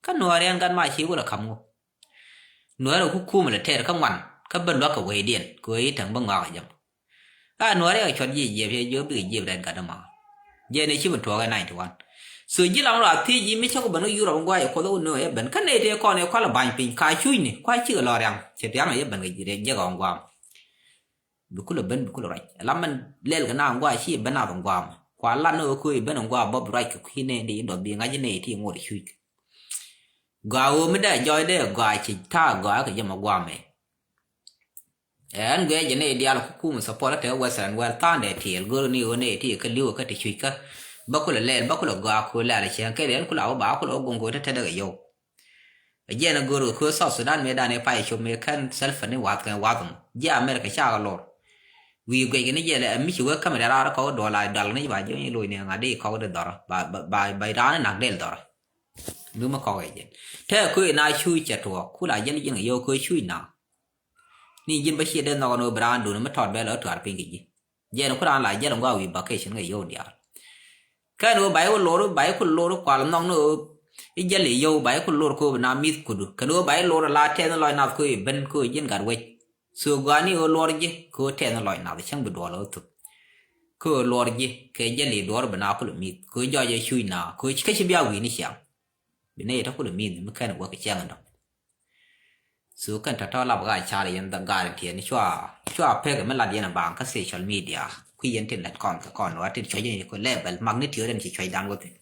Kä nuɔɔri ɛn gat ma ci wulɛ ka̱m ŋu. Nuɛɛr ɛ ku kuumɛ lɛ tɛɛr kä ŋuan kä ben luäk kɛ wecdiɛn kɛ wec i̱ täŋ bä ŋɔak ɛ jɛm. A nuɛɛr ɛ cuɔt ji̱ jiɛp yɛ jiök bikɛ jiɛp rɛt gat ɛmɔ. Jɛn ɛ ci mi tuɔɔk ɛ ninety one. So ji̱ lam rɔ a thiec ji̱ mi cä ku ben kä Yurop in gua̱a̱c ɛ kuoth ɛ wun nöö ɛ ben kä nɛy tëë kɔn ɛ kualɛ ba̱ny piny ka cucni kua cikɛ lɔ riaŋ cɛ riaŋ ɛ jɛ ben kɛ ji̱ rɛt jiɛk ɛ ɣɔn gua̱a̱m. Bi kulɛ ben bi kulɛ ruac ɛ lam mɛn lɛl kɛ naath in gua̱a̱c ci ben naath in gua̱a̱m kua lat ni ɣöö köö i̱ ben in gua̱a̱m bä bi ruac kɛ kui̱ nɛy di in dɔth bi ŋa̱c nɛy ti in ŋot ɛ cuc. Gɔaa ɣöö mi dee jɔɔc dee gɔaa ci ta̱a̱ gɔaa kɛ jɛ mɛ guamɛ. Ɛn guiɛ jɛ ni diaal ku kum support te Western world tha̱a̱ŋ dee tiɛɛl go̱r ni ɣöö ni ti kä li̱w kä ti cuc kä. Bä kulɛ lɛɛl bä kulɛ gɔaa ku lɛɛl cieŋ kɛ riɛn kulɛ wä ba kulɛ wä guŋ ku te te dee kɛ yɔw. Ɛ jɛn ɛ go̱r ku South Sudan mi dan ɛ pay cop mi kɛn self ni wath kɛn wath mɔ jɛ America ca kɛ lor. Wi̱i̱ guic kɛ ni jɛ lɛ ɛ mi ci wee kämɛ dee raar kɔk duɔl a dal ni ba jɛ ni loc ni ŋa̱ di kɔk di dhɔrɔ ba ba ba raan ni nak del dhɔrɔ. Dumä kɔk ɛ jɛn. Tɛ köö na cuc cɛ tuɔɔk kula jɛn ji̱n kɛ yio̱w köö cuc na. Ni ji̱n bä ciɛ dee nhɔk ni wä bi raan duni mi tɔt bɛ lɔ tuar piny kɛ ji̱. Jɛn ku raan la jɛl ŋɔak wi̱i̱ vacation kɛ yio̱w diaal. Kɛn wä ba i̱ wä lor ba i̱ ku lor kual nhɔk ni wä i̱ jɛl i̱ yio̱w ba i̱ ku lor köö bi na mi̱th kudu kɛn wä ba i̱ lor la tɛth ni lɔc nath köö i̱ ben köö ji̱n gat wec. So gɔaa ni ɣöö luɔr ji̱ kɛ ɣöö tɛth ni lɔc nath cäŋ bi duɔl ɣä thuk. Kä ɣöö luɔr ji̱ kɛ jäli duɔr bi na kulɛ mi̱th kɛ ɣöö jɔc ɛ cuc na kɛ ɣöö kä ci bia wi̱i̱ ni ciaŋ. Bi nɛy tɔ kulɛ mi̱th mi kɛn wä kɛ ciaŋ in dɔ̱ŋ. So kɛn tɔ̱tɔ̱ lap ɣaa car yɛn dhɛ gaar in tiɛɛni cua cua pek mi lat yɛn a baaŋ kä social media. Kui̱ yɛn tin lɛt kɔn kɛ kɔn wa tin cuɔc yɛn kɛ level magnitude in ci cuɔcdan wä thin.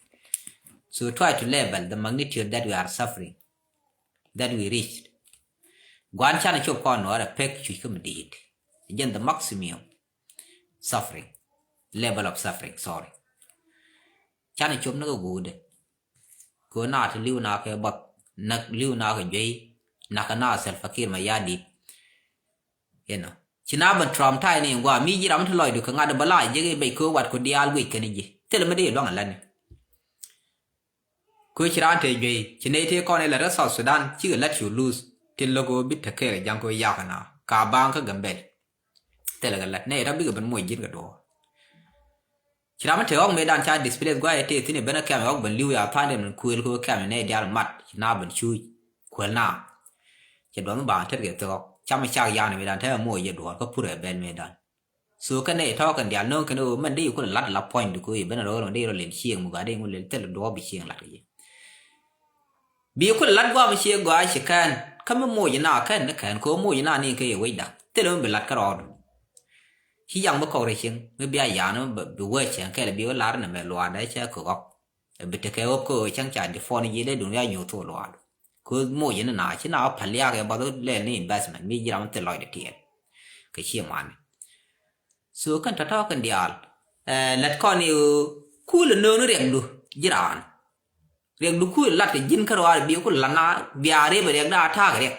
So try to level the magnitude that we are suffering, that we reached. Guan canɛ cop kɔn nuɔrɛ pek cuc kä mi di̱i̱t. Jɛn the maximum suffering, level of suffering, sorry. Canɛ cop ni kɛ guudɛ. Kɛ na ti li̱w na kɛ bɔth, na li̱w na kɛ juey, na kɛ na Salva Kiir Mayardit. You know, ci na ben Trump tay ni in gua mi ji̱ ram ti lɔcdu kɛ ŋa̱t bä la jek i̱ bec kɛ wat ku diaal guic kɛn ji̱ thil mi di luaŋ alani. Kö ci raan te juey ci ney te kɔn ilɛ rɛ South Sudan cikɛ lat cu luth. Tin lo̱k ɣöö bi te kɛɛl ja̱ŋ kö yak na ka baaŋ kä Gambel. Thilɛ kɛ lat ney rɔ bikɛ ben moc ji̱n kɛ duɔ̱ɔ̱r. Ci ram mi te ɣɔk mëëdan ca displace guay te thi̱n i̱ ben ɛ kɛm ɣɔk ben li̱w ya tha̱a̱n dee min kuëël kö kɛm ney diaal mat ci na ben cuuc kuël na. Cɛ duɔth mi baaŋ tet kɛ thok camɛ cak yan mëëdan te moc jɛ duɔ̱ɔ̱r kä purɛ bɛl mëëdan. So kɛn nɛ itɔɔkɛn diaal no̱o̱ŋ kɛn ɣöö mɛn dee kulɛ lat la puɔ̱nydu kɛ ɣöö i̱ ben rɔɔr dee rɔ lɛl cieŋ mi gɔaa dee ŋu lɛl thil duɔɔk bi cieŋ lat kɛ ji̱. Bi kulɛ lat guam cieŋ gɔaa ci kɛn kä mi moc ina kɛn ni kɛn kɛ ɣöö moc ina ni kɛ yɛ wecda thil mi bi lat kä rɔɔdu. Ci yaŋ mi kɔk rɛ cieŋ mi bia yan mi bi wee cieŋ kɛl bi wee lar ni mɛ luaadɛ cɛ kɛ ɣɔk. Bi tekɛ ɣöp kä ɣöö cäŋ ca di puɔn ji̱ dee dunia nyuuth thok luaadu. Kɛ ɣöö moc ni na ci na ɣä päl liaak ɛ bath ɣöö lɛl ni investment mi ji̱ ram thil lɔcdɛ tiɛɛl. Kɛ cie ŋuani. So kɛn tɔ̱tɔ̱ kɛn diaal. Ɛ lät kɔn i̱ ɣöö kulɛ nööŋ ni riɛkdu ji̱ raan. Riɛkdu kulɛ lat kɛ ji̱n kä ruaar bi kulɛ lat na bia rip ɛ riɛkda a ta̱a̱k riɛk.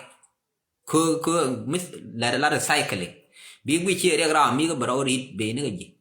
Kö kö mi lat lat recycling. Bi guic ci riɛk ram mi kä bɛ rɔw rit ben ni kä ji̱.